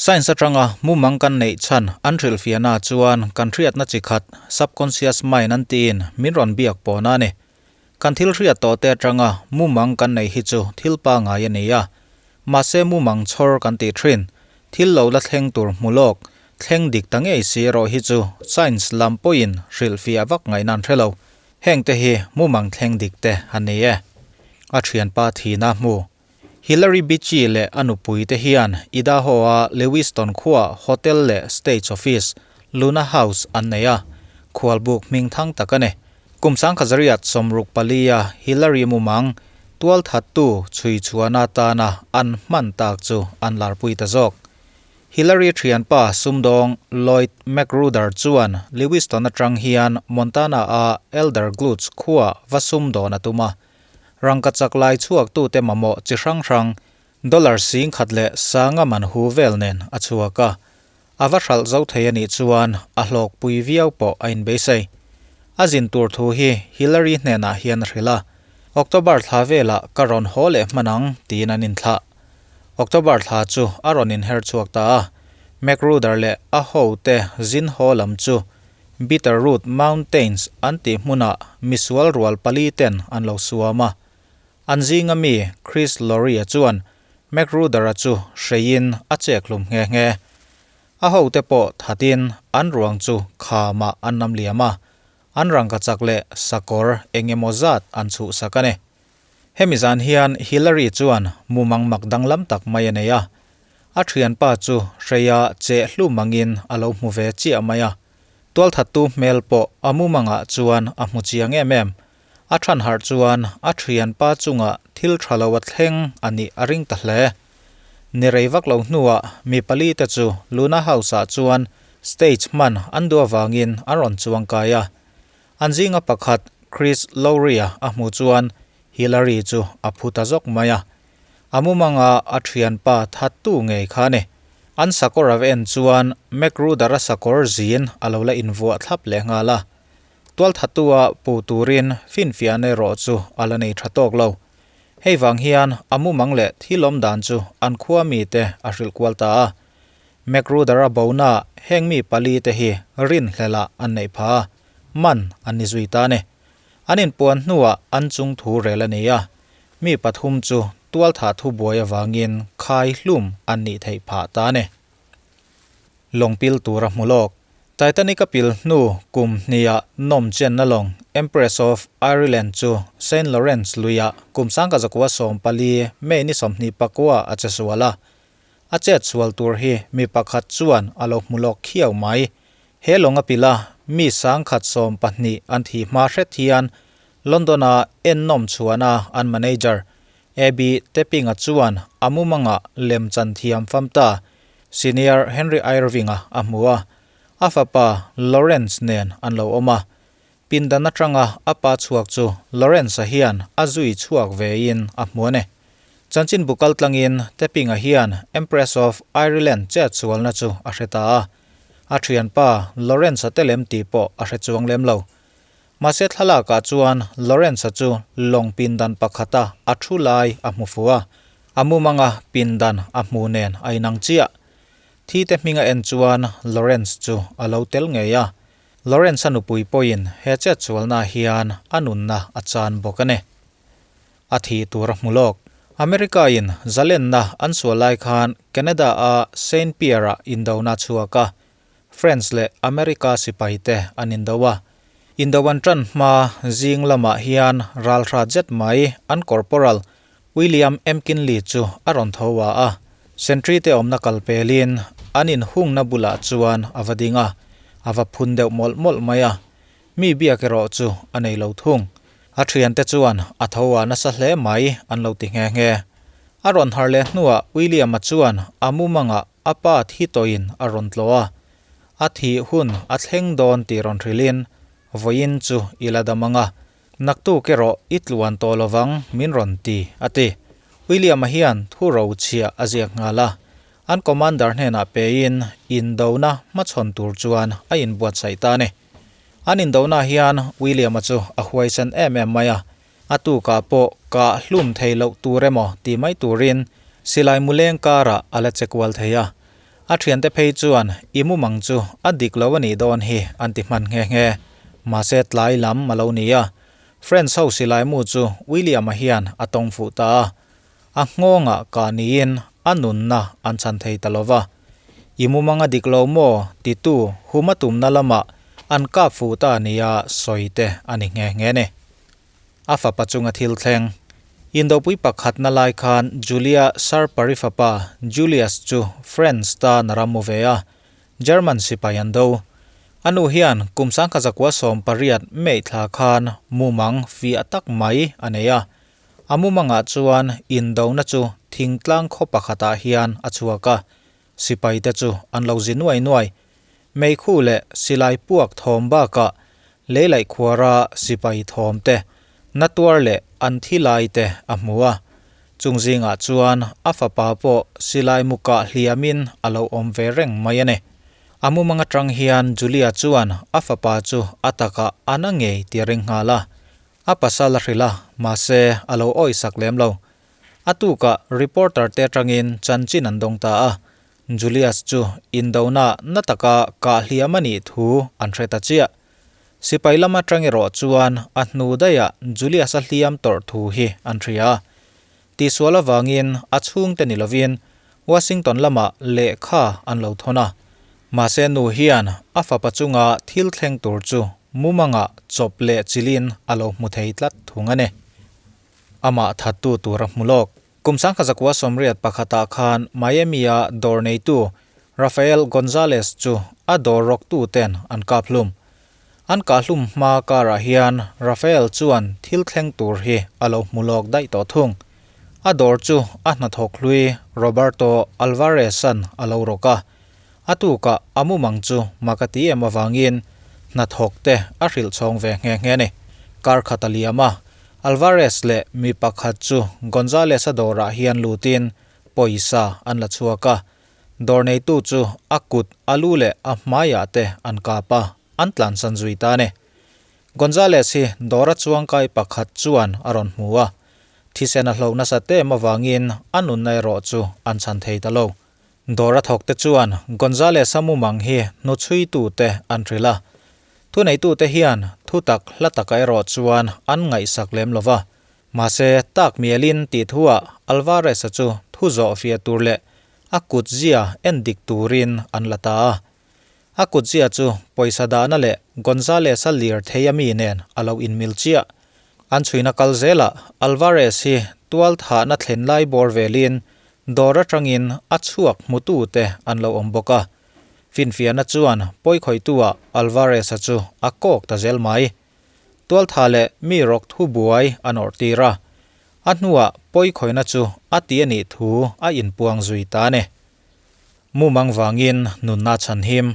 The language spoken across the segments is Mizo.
Science atanga mumang kan neih chhan an hrilhfiahna chuan kan hriatna chi khat, subconscious mind an tiin min rawn biak pawhna a ni. Kan thil hriat tawh te atanga mumang kan neih hi chu thil pangai a ni a. Mahse mumang chhawr kan tih thin, thil lo la thleng tur hmu lawk, thleng dik ta ngei si erawh hi chu science lam pawhin hrilhfiah vak ngaihna an hre lo. Heng te hi mumang thleng dik te a ni e. A thianpa thihna hmu. Hillary Beachy leh a nupui te hian Idaho-a Lewiston khuaah hotel leh stage office, Luna House, an nei a, khualbuk hming thang tak a ni. Kum sangkhazariat 64-a Hillary mumang tualthattu chhui chhuahna atana an hman tak chu an larpui ta zawk. Hillary thianpa sumdawng Lloyd Magruder chuan Lewiston atang hian Montana-a Elder Glutz khuaah va sumdawn a tum a, Rangka chak lai chhuaktute mamawh chi hrang hrang dollar 10,000 leh sanga man hu vel nen a chhuak a. A va hralh zo thei a nih chuan a hlawkpui viau pawh a inbeisei. A zin tur thu hi Hillary hnenah hian a hrilh a, October thla velah ka rawn haw leh hman ang tiin an inthlah. October thla chu a rawn inher chhuak ta a, Magruder leh a hote zin haw lam chu Bitterroot Mountains an tih hmunah misual rual pali ten an lo suam a. An zinga mi Chris Laurie-a chuan Magruder-a chu hreiin a chek hlum nghe nghe. A hote pawh thatin an ruang chu khamah an nam liam a, an rangkachak leh sakawr eng emaw zat an chhuhsak a ni. Hemi zan hian Hillary chuan mumang mak danglam tak mai a nei a. A thianpa chu hreia cheh hlum angin a lo hmu ve chiah mai a. Tualthattu hmel pawh a mumangah chuan a hmu chiang em em. A than harh chuan a thianpa chungah thil tha lo a thleng a nih a ring ta hle. Ni rei vak lo hnuah mi pali te chu Luna House-ah chuan stage hman an duh avangin an rawn chuang kai a. An zinga pakhat Chris Lowry-a a hmuh chuan Hillary chu a phu ta zawk mai a. A mumanga a thianpa thattu ngei kha a ni. An sakawr a va en chuan Magruder-a sakawr zin a lo la invuah thlap leh nghal a. Tualthattu-a pu turin finfiahna erawh chu a la nei tha tawk lo. Hei vang hian a mumang leh thil awm dan chu an khua mite a hrilh kual ta a. Magruder-a bona heng mi pali te hi rinhlelah an neih pha a, man an ni zui ta a ni. An inpuan hnuah an chung thu rel a ni a, mi pathum chu tualthah thubuai avangin khai hlum an nih theih phah ta a ni. Lawngpil tura hmu lawk. Titanic a pil hnu kum hniah nawm chenna lawng Empress of Ireland chu Saint Lawrence luiah kum 1914 May ni 29 a che sual a, A chet sual tur hi mi pakhat chuan a lo hmu lawk khiau mai. He lawng a pil a, mi 1012 an thih hma hret hian London-a ennawm chhuahna an manager Abby Tapping-a chuan a mumangah lemchan thiam fam ta Senior Henry Irving-a a hmu a, a fapa Lawrence nen an lo awm a. Pindan atanga a pa chhuak chu Lawrence-a hian a zui chhuak vein a hmu a ni. Chanchinbu kal tlangin Tapping-a hian Empress of Ireland chet sualna chu a hre ta a. A thianpa Lawrence-a te lem tih pawh a hre chuang lem lo. Mahse thlalakah chuan Lawrence-a chu lawng pindan pakhata a thu lai a hmu fu a, a mumanga pindan a hmu nen a inang chiah. Thi te hminga en chuan Lawrence chu a lo tel ngei a. Lawrence-a nupui pawhin he chetsualna hian a nunna a chan bawk a ni. A thih tur a hmu lawk. America-in zalenna an sual lai khan Canada-a Saint Pierre-ah indona a chhuak a, France leh America sipaite an indo a. Indo an tan hma zing lamah hian ralhra zet mai an corporal William McKinley chu a rawn tho a a, sentry te awmna kal pelin an inhungna bulah chuan a va ding a, a va phun deuh mawlh mawlh mai a, mi biak erawh chu a nei lo thung. A thiante chuan a tho a nasa hle mai an lo ti nghe nghe. A rawn har leh hnuah William-a chuan a mumangah a pa thi tawhin a rawn tlawh a, a thih hun a thleng dawn tih rawn hrilhin vawiin chu i la dam ang a, Naktuk erawh i tluan tawh lovang min rawn ti, a ti. William-a hian thu ro chhiah a ziak nghal a. An commander hnenah pein indona hmachhawn tur chuan a inbuatsaih ta a ni. An indona hian William-a chu a huaisen em em mai a. A tukah pawh kah hlum thei loh tur emaw ti mai turin silai muleng karah a la che kual thei a. A thiante phei chuan i mumang chu a dik lo a nih dawn hi an ti hman nghe nghe. Mahse tlai lam a lo ni a, Friends ho silai mu chu William-a hian a tawng fuh ta a. A nghawngah kah niin a nunna an chhan thei ta lo va. I mumang a dik lo maw? titu huma tumna lamah an kap fuh ta nia sawi te a ni nghe nghe ni. A fapa chunga thil thleng. Indopui pakhatna lai khan Julia Sarpari fapa Julius chu France tan a ram mu ve a, German sipai an do. A nu hian kum sangkha zakua 18 May thla khan mumang fiah tak mai a nei a. A mumangah chuan indona chu thingtlang khaw pakhatah hian a chhuak a, sipaite chu an lo zi nuai nuai. Meikhu leh silai puak thawm bakah leilaih khuara sipai thawm te, na tuar leh an thi lai te a hmu a. Chung zingah chuan a fapa pawh silai mukah hliamin a lo awm ve reng mai a ni. A mumang atang hian Julia chuan a fapa chu a takah a na ngei tih a ring nghal a. A pasal a hrilh a, mahse a lo awisak lem lo. A tukah reporter te atangin chanchin an dawng ta a, Julius chu indona na taka kah hliam a nih thu an hre ta chiah. Sipai lam atang erawh chuan a hnu daihah Julius-a hliam tawrh thu hi an hria a. Tihsual avangin a chhungte ni lovin Washington lamah lehkha an lo thawn a. Mahse nu hian a fapa chunga thil thleng tur chu mumangah chawp leh chilin a lo hmu thei tlat thung a ni. Amah thattu tur a hmu lawk. Kum 1981 khan Miami-a dawr neitu Rafael Gonzalez chu a dawr rawktuten an kap hlum. An kah hlum hma karah hian Rafael chuan thil thleng tur hi a lo hmu lawk daih tawh thung. A dawr chu a hnathawk hlui Roberto Alvarez-a'n a lo rawk a. A tukah a mumang chu mak a ti em avangin hnathawk te a hrilh chhawng ve nghe nghe a ni. Kar khat a liam a, Alvarez leh mi pakhat chu Gonzalez-a dawrah hian lutin pawisa an la chhuak a. Dawr neitu chu a kut, a lu leh a hmaiah te an kap a, an tlansan zui ta a ni. Gonzalez hi dawra chuangkai pakhat chuan a rawn hmu a, thisen a hloh nasa tem avangin a nunna erawh chu an chhan thei ta lo. Dawra thawkte chuan Gonzalez-a mumang hi hnuchhuitute an hrilh a. Thuneitute hian thutak hla taka erawh chuan an ngaihsak lem lo va. Mahse, tak mialin tih thuah Alvarez-a chu thu zawh fiah tur leh a kutzia en dik turin an la ta a. A kutzia chu pawisa dahna leh Gonzalez-a lir thei a mi nen a lo inmil chiah. An chhuina kal zelah Alvarez hi tual thahna thlen lai bawr velin dawr atangin a chhuak hmutute an lo awm bawk a. Finfiahna chuan pawikhawihtu-ah Alvarez-a chu a kawk ta zel mai. Tualtha leh mi rawk thu buai an awrh tir a, a hnuah pawikhawihna chu a ti a nih thu a inpuang zui ta a ni. Mumang vangin nunna chhan him.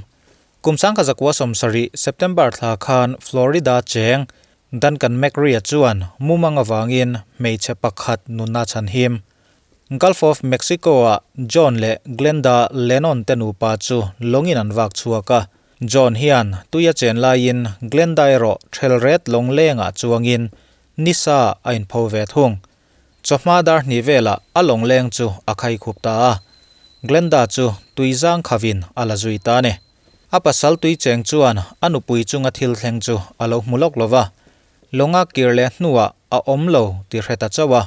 Kum 1970 September thla khan Florida cheng Duncan McRae-a chuan mumang avangin hmeichhe pakhat nunna chhan him. Gulf of Mexico-ah John leh Glenda Lennon te nupa chu lawngin an vak chhuak a. John hian tui a chen laiin Glenda erawh ṭhelret lawng lengah chuangin nisa a inpho ve thung. Chawhma dar hnih velah a lawng leng chu a khai khup ta a. Glenda chu tui zang khavin a la zui ta a ni. A pasal tui cheng chuan a nupui chunga thil thleng chu a lo hmu lawk lo va. Lawnga kir leh hnuah a awm lo ti hre ta chauh a.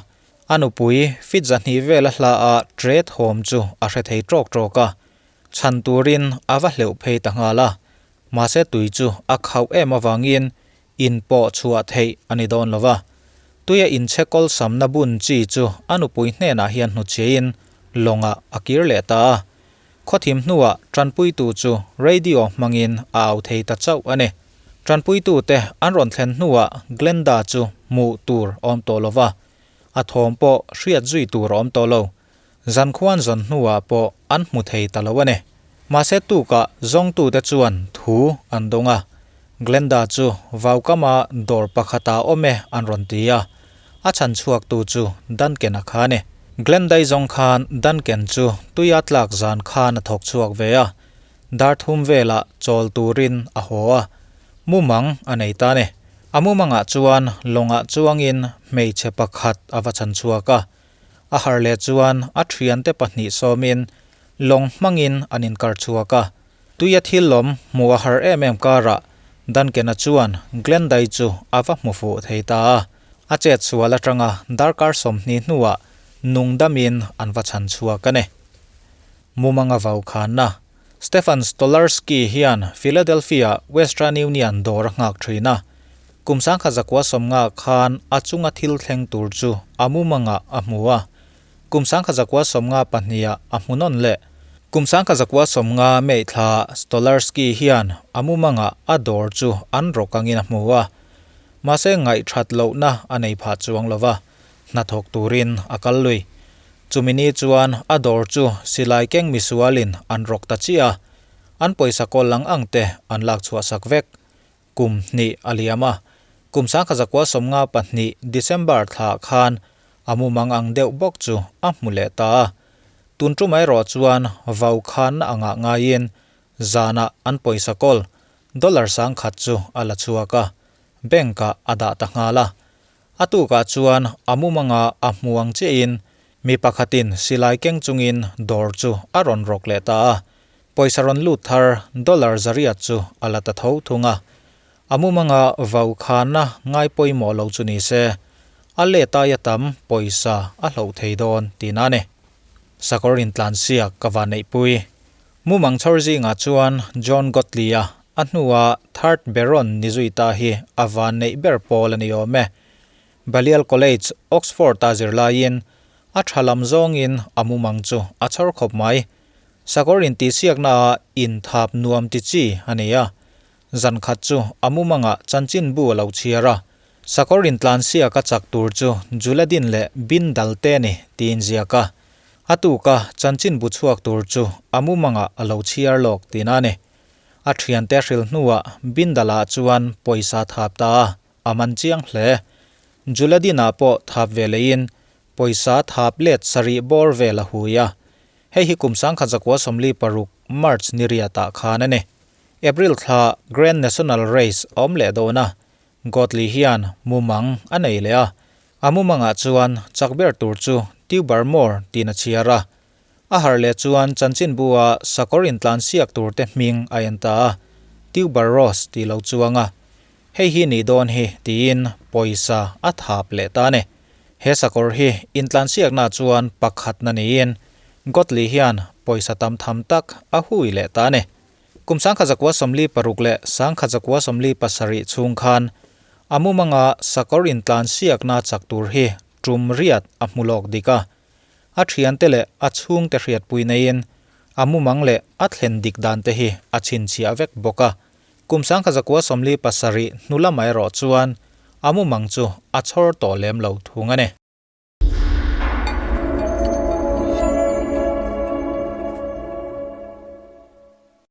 A nupui fit zahnih vel a hla a tre thawm chu a hre thei tawk tawk a. Chhan turin a va hleuh phei ta nghal a. Mahse tui chu a khauh em avangin in pawh chhuah theih a ni dawn lo va. Tuia inchhe kawlsamna bun chi chu a nupui hnenah hian hnuchhiain lawngah a kir leh ta a. Khawthim hnuah tanpuitu chu radio hmangin a au thei ta chauh a ni. Tanpuitute an rawn thlen hnuah Glenda chu hmuh tur a awm tawh lo va, a thawm pawh hriat zui tur a awm tawh lo. Zankhuan zawn hnuah pawh an hmu thei ta lo a ni. Mahse tukah zawngtute chuan thu an dawng a, Glenda chu vaukama dawr pakhatah awm e an rawn ti a, a chhan chhuaktu chu Duncan-a kha a ni. Glenda-i zawng khan Duncan chu tuia tlak zan khan a thawk chhuak ve a, dar thum velah chawl turin a haw a, mumang a nei ta a ni. A mumangah chuan lawngah chuangin hmeichhe pakhat a va chhan chhuak a, A harh leh chuan a thiante pahnih sawmin Lawng hmangin an inkar chhuak a. Tuia thil lawm hmuh a har em em karah Duncan-a chuan Glenda-i chu a va hmu fuh thei ta a. A chet sual atanga darkar 20 hnuah nung damin an va chhan chhuak a ni. Mumanga vau khanna Stefan Stolarski hian Philadelphia Western Union dawr a nghak thin a. Kum 1950 khan a chunga thil thleng tur chu a mumangah a hmu a. Kum 1952 ah a hmu nawn leh. Kum 1950 May thla Stolarski hian a mumangah a dawr chu an rawk angin a hmu a. Mahse ngaihthat lohna a nei phah chuang lova, hnathawk turin a kal lui. Chumi ni chuan a dawr chu silai keng misualin an rawk ta chiah a, an pawisa kawl lang ang te an lak chhuah sak vek. Kum hnih a liam a, kum 1952 December thla khan a mumang ang deuh bawk chu a hmu leh ta a. Tun tum erawh chuan vau khanna angah ngaiin zanah an pawisa kawl dollar 1000 chu a la chhuak a, bank ah a dah ta nghal a. A tukah chuan a mumanga a hmu ang chiahin mi pakhatin silai keng chungin dawr chu a rawn rawk leh ta a. Pawisa rawn lut thar dollar 800 chu a la ta tho thung a. A mumanga vau khanna ngai pawimawh lo chu ni se, a let aia tam pawisa a hloh thei dawn tihna a ni. Sakawr intlansiak ka van neihpui. Mumang chhawr zingah chuan John Gottlieb-a a hnua Third Baron ni zui ta hi a van neih ber pawl a ni awm e. Balliol College, Oxford-a zirlaiin a tha lam zawngin a mumang chu a chhawr khawp mai. Sakawr intihsiaknaah inthap nuam ti chi a ni a. Zan khat chu a mumangah chanchinbu a lo chhiar a. Sakawr intlansiak a chak tur chu Juladin leh Bindal te ni tiin ziak a. A tuka chanchinbu chhuak tur chu a mumangah a lo chhiar lawk tihna a ni. A thiante hrilh hnuah Bindal-ah chuan pawisa thap ta a, a man chiang hle. Juladin-ah pawh thap ve leiin pawisa thap let sarih bawr vel a hui a. Hei hi kum 1946 March ni riatah khan a ni. April thla Grand National Race a awm leh dawn a, Godley hian mumang a nei leh a. A mumangah chuan chak ber tur chu Tuber Moore tiin a chhiar a. A harh leh chuan chanchinbu-a sakawr intlansiak tur te hming a en ta a, Tuber Rose tih lo chuang a. Hei hi nih dawn hi tiin pawisa a thap leh ta a ni. He sakawr hi intlansiakna chuan pakhatna niin Godley hian pawisa tam tham tak a hui leh ta a ni. Kum 1946 leh 1977 chhung khan a mumanga sakawr intlansiakna chak tur hi tum riat a hmu lawk dik a. A thiante leh a chhungte hriatpui neiin a mumang leh a thlen dik dan te hi a chhinchhiah vek bawk a. Kum 1977 hnu lamah erawh chuan a mumang chu a chhawr tawh lem lo thung a ni.